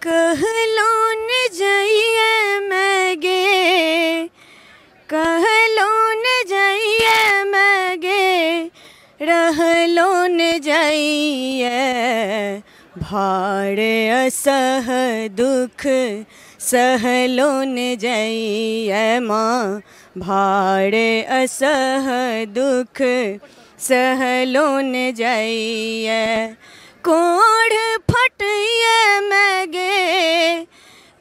कहलो न जाइए मैं, कहलो न जाइए मैं, रहलो न जाइए। भार असह दुख सहलो न जाइए माँ, भार असह दुख सहलो न जाइए। कोढ़ फटिए मैं गे,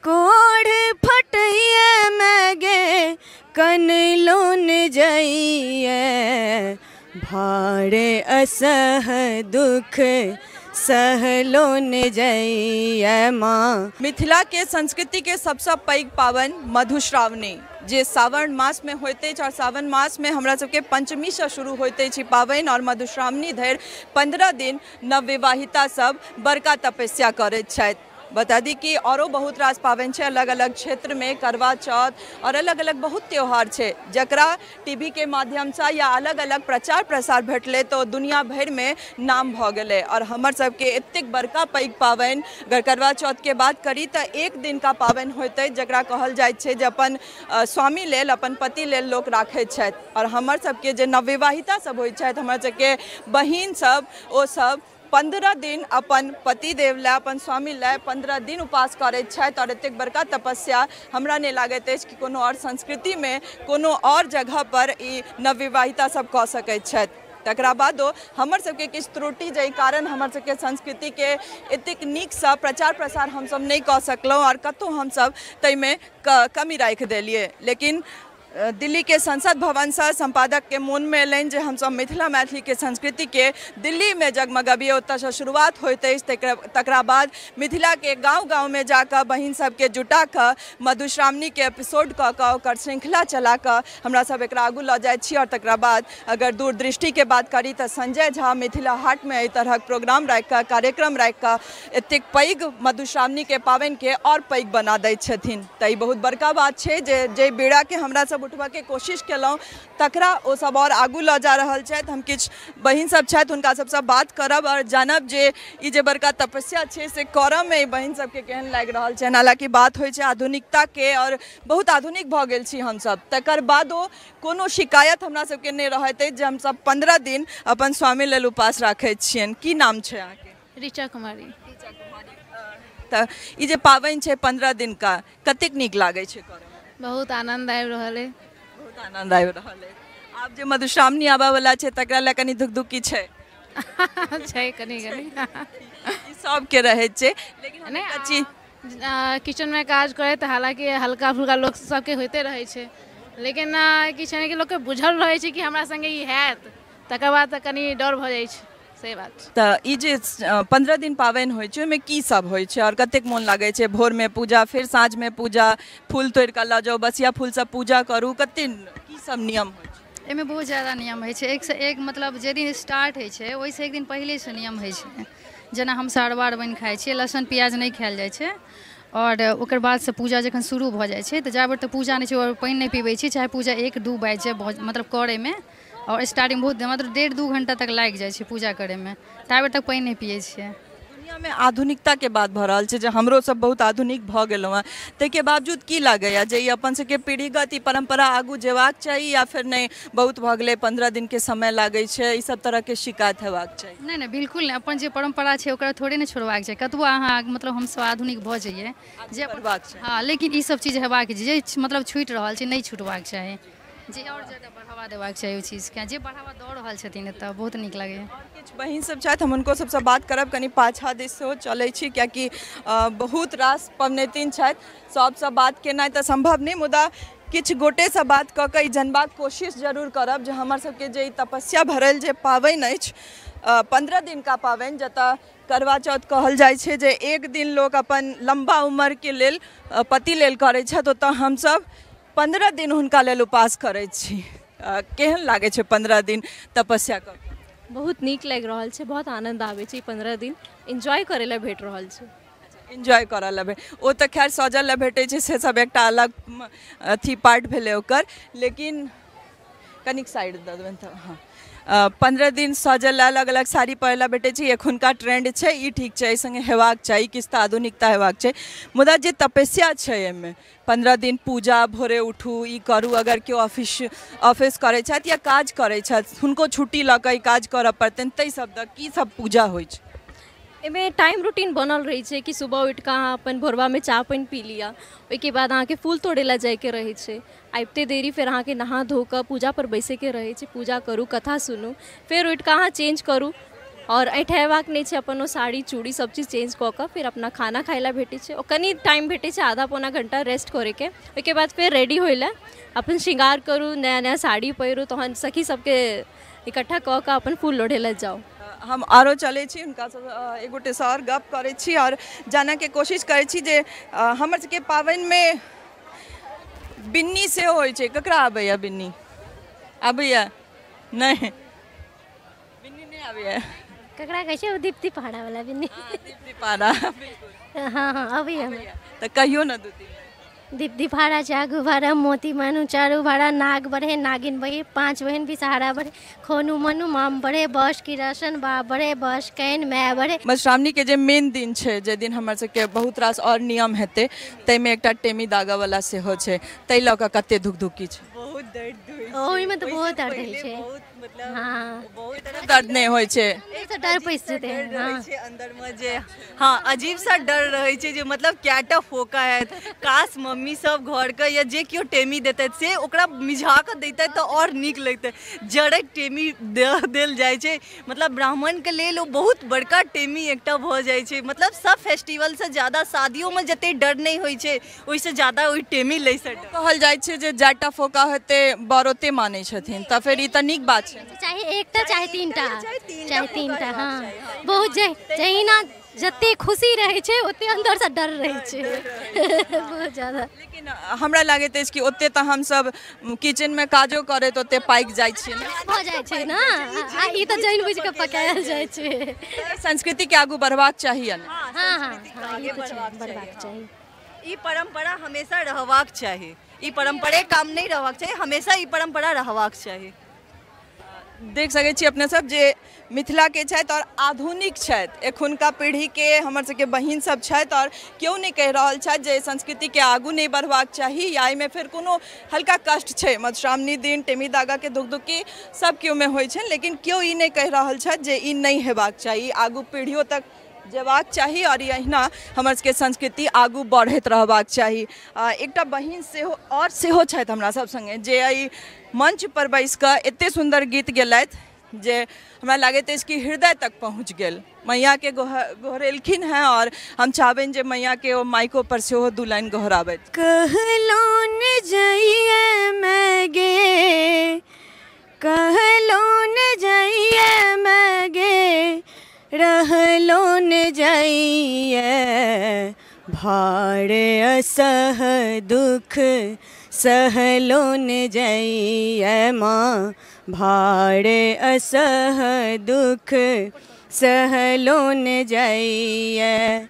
कोढ़ फटिए मैं गे, कन लो न जाइए। भार असह दुख सहलो न जाइए माँ। मिथिला के संस्कृति के सबसे पैघ पावन मधुश्रावणी जे सावन मास में होइत अछि और सावन मास में हमरा सबके पंचमी से शुरू होइत अछि पाबनि और मधुश्रावणी धरि 15 दिन नवविवाहिता सब बड़का तपस्या करैत छथि। बता दी कि औरो बहुत रास पाबनि छै, अलग अलग क्षेत्र में करवा चौथ और अलग अलग बहुत त्यौहार छै जकरा टीवी के माध्यमसँ या अलग अलग प्रचार प्रसार भेटलै तो दुनिया भरि में नाम भऽ गेलै। और हमर सबके एतेक बड़का पैघ पाबनि अगर करवा चौथ के बात करी तऽ एक दिन का पाबनि होइत अछि जकरा कहल जाइत छै जे अपन स्वामी लेल अपन पति लेल लोक राखैत छथि। और हमर सबके जे नवविवाहिता सब होइत छथि, हमर सबके बहिन सब, ओ सब 15 दिन अपन पतिदेव लए अपन स्वामी लए 15 दिन उपास करैत छथि। और एतेक बड़का तपस्या हमरा नहि लागैत अछि कि कोनो आओर संस्कृतिमे कोनो आओर जगह पर ई नवविवाहिता सब कऽ सकैत छथि। तकरा बादो हमर सबके किछु त्रुटि जाहि कारण हमर सबके संस्कृतिके एतेक नीकसँ प्रचार प्रसार हमसब नहि कऽ सकलहुँ और कतहु हमसब ताहिमे कमी राखि देलियै। लेकिन दिल्ली के संसद भवनसँ संपादक के मोन में एलनि जे हमसब मिथिला मैथिली के संस्कृति के दिल्ली में जगमगबियै, ओतऽसँ शुरुआत होइत अछि। तकरा बाद मिथिला के गाँव गाँव में जाकऽ बहिन सबके जुटा कऽ मधुश्रावणी के एपिसोड कऽ कऽ ओकर श्रृंखला चला कऽ हमरा सब एकरा आगू लऽ जाइ छी। और तकरा बाद अगर दूरदृष्टि के बात करी तऽ संजय झा मिथिला हाट में एहि तरहक प्रोग्राम राखि कऽ कार्यक्रम राखि कऽ एतेक पैघ मधुश्रावणी के पाबनि के और पैघ बना दैत छथिन। तऽ ई बहुत बड़का बात छै जे जाहि बीड़ा के हमरा सब उठबऽके कोशिश केलहुँ तकरा ओ सब और आगू लऽ जा रहल छथि। हम किछु बहिन सब छथि हुनका सबसँ बात करब और जानब जे ई जे बड़का तपस्या छै से करऽमे ई बहिन सबके केहन लागि रहल छनि। हालाँकि बात होइ छै आधुनिकताके और बहुत आधुनिक भऽ गेल छी हमसब, तकर बादो कोनो शिकायत हमरा सबके नहि रहैत अछि जे हमसब 15 दिन अपन स्वामी लेल उपास राखैत छियनि। की नाम छै अहाँके? ऋचा कुमारी। तऽ ई जे पाबनि छै 15 दिनका कतेक नीक लागै छै करऽमे? बहुत आनंद आबि रहल अइ। बहुत आनंद आबि रहल अइ। आब जे मधुश्रावणी आबऽ वाला छै तकरा लए कनि धुकधुकी छै? छै कनि कनि। ई सबके रहै छै। लेकिन नहि किचनमे काज करैत हालाँकि हल्का फुल्का लोक सबके होइते रहै छै, लेकिन की छै कि लोकके बुझल रहै छै कि हमरा सङ्गे ई हैत, तकर बाद तऽ कनि डर भऽ जाइ छै, से बात छै। तऽ ई जे 15 दिन पाबनि होइ छै ओहिमे की सब होइ छै और कतेक मोन लागै छै? भोरमे पूजा, फिर साँझमे पूजा, फूल तोड़ि कऽ लऽ जाउ, बसिया फूलसँ पूजा करू, कतेक की सब नियम होइ छै? एहिमे बहुत ज्यादा नियम होइ छै। एकसँ एक मतलब जे दिन स्टार्ट होइ छै ओहिसँ एक दिन पहिलेसँ नियम होइ छै। जेना हमसब अरबा अरबाइन खाइ छियै, लहसुन प्याज नहि खायल जाइ छै। और ओकर बादसँ पूजा जखन शुरू भऽ जाइ छै तऽ जाबे तक पूजा नहि छै ओ पानि नहि पीबै छी, चाहे पूजा 1-2 बाजि जाय मतलब करैमे। और स्टार्टिंग बहुत मतलब 1.5-2 घंटा तक लागि जाइ छै पूजा करैमे, ताबे तक पानि नहि पियै छियै। दुनियामे आधुनिकताके बात भऽ रहल छै जे हमरो सब बहुत आधुनिक भऽ गेलहुँ हेँ, ताहिके बावजूद की लागैए जे ई अपन सबके पीढ़ीगत ई परम्परा आगू जेबाक चाही या फेर नहि, बहुत भऽ गेलै 15 दिनके समय लागै छै, ई सब तरहके शिकायत हेबाक चाही? नहि नहि बिल्कुल नहि, अपन जे परम्परा छै ओकरा थोड़े नहि छोड़बाक चाही। कतबो अहाँ मतलब हमसब आधुनिक भऽ जइयै जे हँ, लेकिन ई सब चीज हेबाक जे मतलब छूटि रहल छै नहि छूटबाक चाही, जे और ज्यादा बढ़ावा देबाक चाही ओहि चीजके, जे बढ़ावा दऽ रहल छथिन एतऽ बहुत नीक लगैए। किछु बहिन सब छथि, हम हुनको सबसँ बात करब। कनि पाछा दिस सेहो चलै छी कियाकि बहुत रास पबनैतिन छथि, सबसँ बात केनाइ तऽ सम्भव नहि, मुदा किछु गोटेसँ बात कऽ कऽ ई जनबाक कोशिश जरूर करब जे हमर सबके जे ई तपस्या भरल जे पाबनि अछि 15 दिनका पाबनि, जतऽ करवा चौथ कहल जाइ छै जे एक दिन लोक अपन लम्बा उम्रके लेल पति लेल करै छथि, ओतऽ हमसब 15 दिन हुनका लेल उपास करै छी। केहन लागै छै 15 दिन तपस्या कऽ? बहुत नीक लागि रहल छै, बहुत आनंद आबै छै। 15 दिन एन्जॉय करै लए भेट रहल छै। एन्जॉय करऽ लए ओ तऽ खैर सजल लए भेटै छै से सब एकटा अलग अथी पार्ट भेलै ओकर, लेकिन कनिक साइड दऽ देबनि तऽ हँ। 15 दिन सजल अलग अलग साड़ी पहिरला भेटै छै। एखुनका ट्रेंड छै, ई ठीक छै, एहि सङ्गे हेबाक चाही, किछु तऽ आधुनिकता हेबाक छै, मुदा जे तपस्या छै एहिमे 15 दिन पूजा, भोरे उठू, ई करू। अगर केओ ऑफिस करै छथि या काज करै छथि, हुनको छुट्टी लऽ कऽ ई काज करऽ पड़तनि, ताहि सब दऽ की सब पूजा होइ छै? एहिमे टाइम रूटीन बनल रहै छै कि सुबह उठि कऽ अहाँ अपन भोरबामे चाह पानि पी लिअ, ओहिके बाद अहाँके फूल तोड़ै लए जाइके रहै छै, आबिते देरी फेर अहाँके नहा धो कऽ पूजा पर बैसैके रहै छै, पूजा करू, कथा सुनू, फेर उठि कऽ अहाँ चेंज करू आओर ऐंठेबाक नहि छै, अपन ओ साड़ी चूड़ी सब चीज चेंज कऽ कऽ फेर अपना खाना खाइ लए भेटै छै। ओ कनि टाइम भेटै छै, आधा पौना घंटा रेस्ट करैके, ओहिके बाद फेर रेडी होइ लए अपन श्रृंगार करू, नया नया साड़ी पहिरू, तहन सखी सबके इकट्ठा कऽ कऽ अपन फूल लोढ़ै लए जाउ। हम आरो चलै छी, हुनका सब एक गोटेसँ आओर गप करै छी आओर जानऽके कोशिश करै छी जे हमर सबके पाबनिमे बिन्नी सेहो होइ छै। ककरा आबैया बिन्नी? आबैया? नहि, बिन्नी नहि आबैया। ककरा कहै छै? दीप्ति पहाड़ा वाला बिन्नी। दीप्ति पहाड़ा, बिल्कुल। हाँ हाँ, अबैया। तऽ कहियौ ने दू तीन। दीप्ति भाड़ा चागू भाड़ा मोती मानू चारू भाड़ा नाग बढ़े नागिन बढ़े 5 बहन बिसहारा बढ़े खोनू मनु माम बढ़े बस किरासन बाप बढ़े बस can my बढ़े। मधुश्रावणी के जे मेन दिन छै, जे दिन हमर सबके बहुत रास और नियम हेतै, ताहिमे एकटा टेमी दागा वाला सेहो छै, ताहि लऽ कऽ कते धुकधुकी छै? बहुत दर्द होइ छै। ओहिमे तऽ बहुत दर्द होइ छै। बहुत मतलब हाँ, बहुत दर्द नहि होइ छै, डर पैसि जेतै। रहै छै अंदरमे जे, हाँ, अजीब सा डर रहै छै जे मतलब कएटा फोका हैत, काश मम्मी सब घरके या जे केओ टेमी देतै से ओकरा मिझा कऽ दैतै तऽ आओर नीक लगतै। जड़क टेमी देल जाइ छै, मतलब ब्राह्मणके लेल ओ बहुत बड़का टेमी एकटा भऽ जाइ छै। मतलब सब फेस्टिवलसँ ज्यादा शादियोमे जते डर नहि होइ छै ओहिसँ ज्यादा ओहि टेमी लैसँ डर। कहल जाइ छै जे जाटा फोका हेतै बर ओते मानै छथिन, तऽ फेर ई तऽ नीक बात छै। चाहे एकटा चाहे तीनटा, चाहे तीनटा, हाँ, बहुत जहिना जते खुशी रहै छै ओते अंदरसँ डर रहै छै बहुत ज्यादा। लेकिन हमरा लागैत अछि कि ओते तऽ हमसब किचनमे काजो करैत ओते पाकि जाइ छियै ने, भऽ जाइ छै ने, आ ई तऽ जानि बुझि कऽ पकायल जाइ छै। संस्कृतिके आगू बढ़बाक चाही। हाँ हाँ हाँ, ई तऽ छै, बढ़बाक चाही। ई परम्परा हमेशा रहबाक चाही, ई परम्परे काम नहि रहबाक चाही, हमेशा ई परम्परा रहबाक चाही। देख सकै छी अपने सब जे मिथिलाके छथि और आधुनिक छथि, एखुनका पीढ़ीके हमर सबके बहिन सब छथि और केओ नहि कहि रहल छथि जे संस्कृतिके आगू नहि बढ़बाक चाही या एहिमे फेर कोनो हल्का कष्ट छै। मधुश्रावणी दिन टेमी दागाके धुकधुकी सब केओमे होइ छै, लेकिन केओ ई नहि कहि रहल छथि जे ई नहि हेबाक चाही, आगू पीढ़ियो तक जेबाक चाही और अहिना हमर सबके संस्कृति आगू बढ़ैत रहबाक चाही। एकटा बहिन सेहो और सेहो छथि हमरा सब सङ्गे जे एहि मंच पर बैस कऽ एते सुन्दर गीत गेलथि जे हमरा लागैत अछि कि हृदय तक पहुँच गेल। मैयाके गोहरेलखिन हेँ और हम चाहबनि जे मैयाके ओ माइको पर सेहो 2 लाइन गोहराबथि। कहलो न जाइए मैं गे, कहलो न जाइए मैं गे, रहलो न जाइए भार असह दुख सहलो न जाइए माँ, भार असह दुख सहलो न जाइए।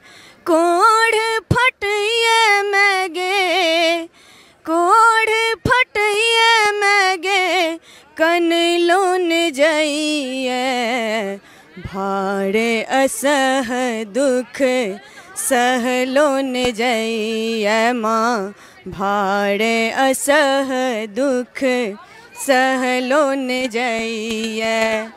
कोढ़ फटिए मैं गे, कोढ़ फटिए मैं गे, कन लो न जाइए भार असह दुख सहलो न जाइए माँ, भार असह दुख सहलो न जाइए।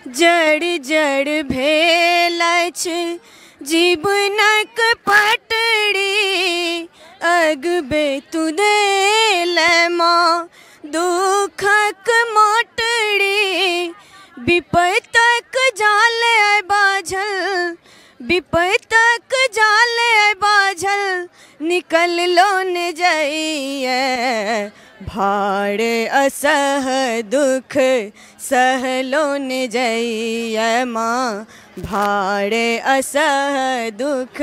जड़ जड़ भेल अछि जीवनक पटड़ी, अगबे तू देल माँ दुखक मोटड़ी, विपतक जाल बाझल, विपतक जाल बाझल, निकल लो न जाइए भार असह दुख सहलो न जाइए माँ, भार असह दुख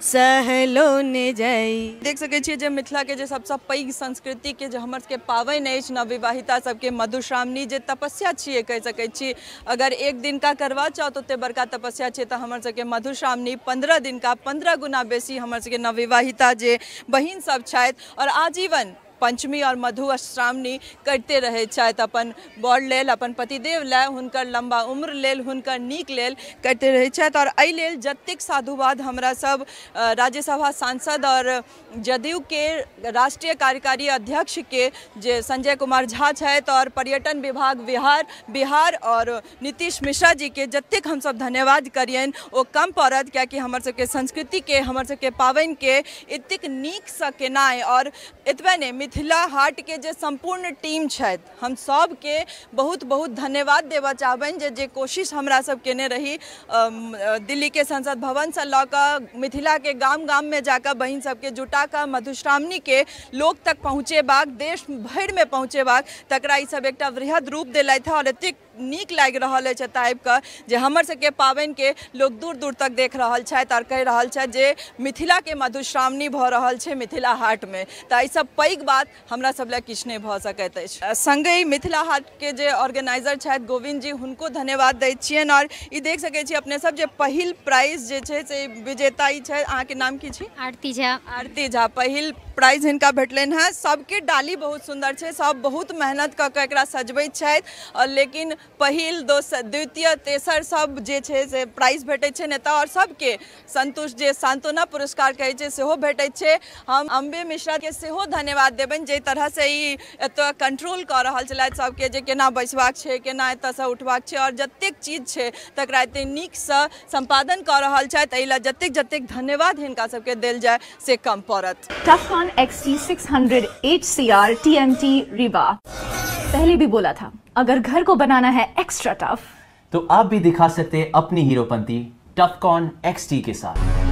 सहलो न जाइए। देख सकै छियै जे मिथिलाके जे सबसँ पैघ संस्कृतिके जे हमर सबके पाबनि अछि नवविवाहिता सबके मधुश्रावणी, जे तपस्या छियै कहि सकै छी, अगर एक दिनका करवा चौथ ओते बड़का तपस्या छै तऽ हमर सबके मधुश्रावणी 15 दिनका 15 गुना बेसी हमर सबके नवविवाहिता जे बहिन सब छथि और आजीवन पंचमी और मधुश्रावणी करिते रहै छथि, अपन वर लेल, अपन पतिदेव लेल, हुनकर लम्बा उम्र लेल, हुनकर नीक लेल करिते रहै छथि। और एहि लेल जतेक साधुवाद हमरा सब राज्यसभा सांसद और जदयू के राष्ट्रीय कार्यकारी अध्यक्ष के जे संजय कुमार झा छथि और पर्यटन विभाग बिहार और नीतीश मिश्रा जी के जतेक हमसब धन्यवाद करियनि ओ कम पड़त, कियाकि हमर सबके संस्कृति के, हमर सबके पाबनि के एतेक नीकसँ केनाइ। और एतबे नहि, मिथिला हाट के जे सम्पूर्ण टीम छथि, हम सबके बहुत बहुत धन्यवाद देबऽ चाहबनि जे जे कोशिश हमरा सब केने रही दिल्ली के संसद भवनसँ लऽ कऽ मिथिला के गाम गाम में जाकऽ बहिन सबके जुटा कऽ मधुश्रावणी के लोक तक पहुँचेबाक, देश भरिमे पहुँचेबाक, तकरा ई सब एकटा वृहद रूप देलथि और एतेक नीक लागि रहल अछि एतऽ आबिकऽ जे हमर सबके पाबनिके लोक दूर दूर तक देख रहल छथि और कहि रहल छथि जे मिथिलाके मधुश्रावणी भऽ रहल छै मिथिला हाटमे। तऽ एहिसँ पैघ बात हमरा सब लए किछु नहि भऽ सकैत अछि। सङ्गहि मिथिला हाटके जे ऑर्गेनाइजर छथि गोविन्द जी, हुनको धन्यवाद दै छियनि। और ई देख सकै छी अपने सब जे पहिल प्राइज जे छै से विजेता ई छै। अहाँके नाम की छी? आरती झा। आरती झा, पहिल प्राइज हिनका भेटलनि हेँ। सबके डाली बहुत सुन्दर छै, सब बहुत मेहनत कऽ कऽ एकरा सजबैत छथि और लेकिन पहिल, दोसर, द्वितीय, तेसर सब जे छै से प्राइज भेटै छै एतऽ और सबके संतुष्ट जे सांत्वना पुरस्कार कहै छै सेहो भेटै छै। हम अम्बे मिश्राके सेहो धन्यवाद देबनि जाहि तरहसँ ई एतऽ कंट्रोल कऽ रहल छलथि सबके, जे केना बैसबाक छै, केना एतऽसँ उठबाक छै और जतेक चीज छै तकरा एतेक नीकसँ सम्पादन कऽ रहल छथि। एहि लए जतेक जतेक धन्यवाद हिनका सबके देल जाय से कम पड़त। Tufcon XT600 HCR TMT Rewa, पहले भी बोला था अगर घर को बनाना है एक्स्ट्रा टफ तो आप भी दिखा सकते हैं अपनी हीरोपंती टफकॉन XT के साथ।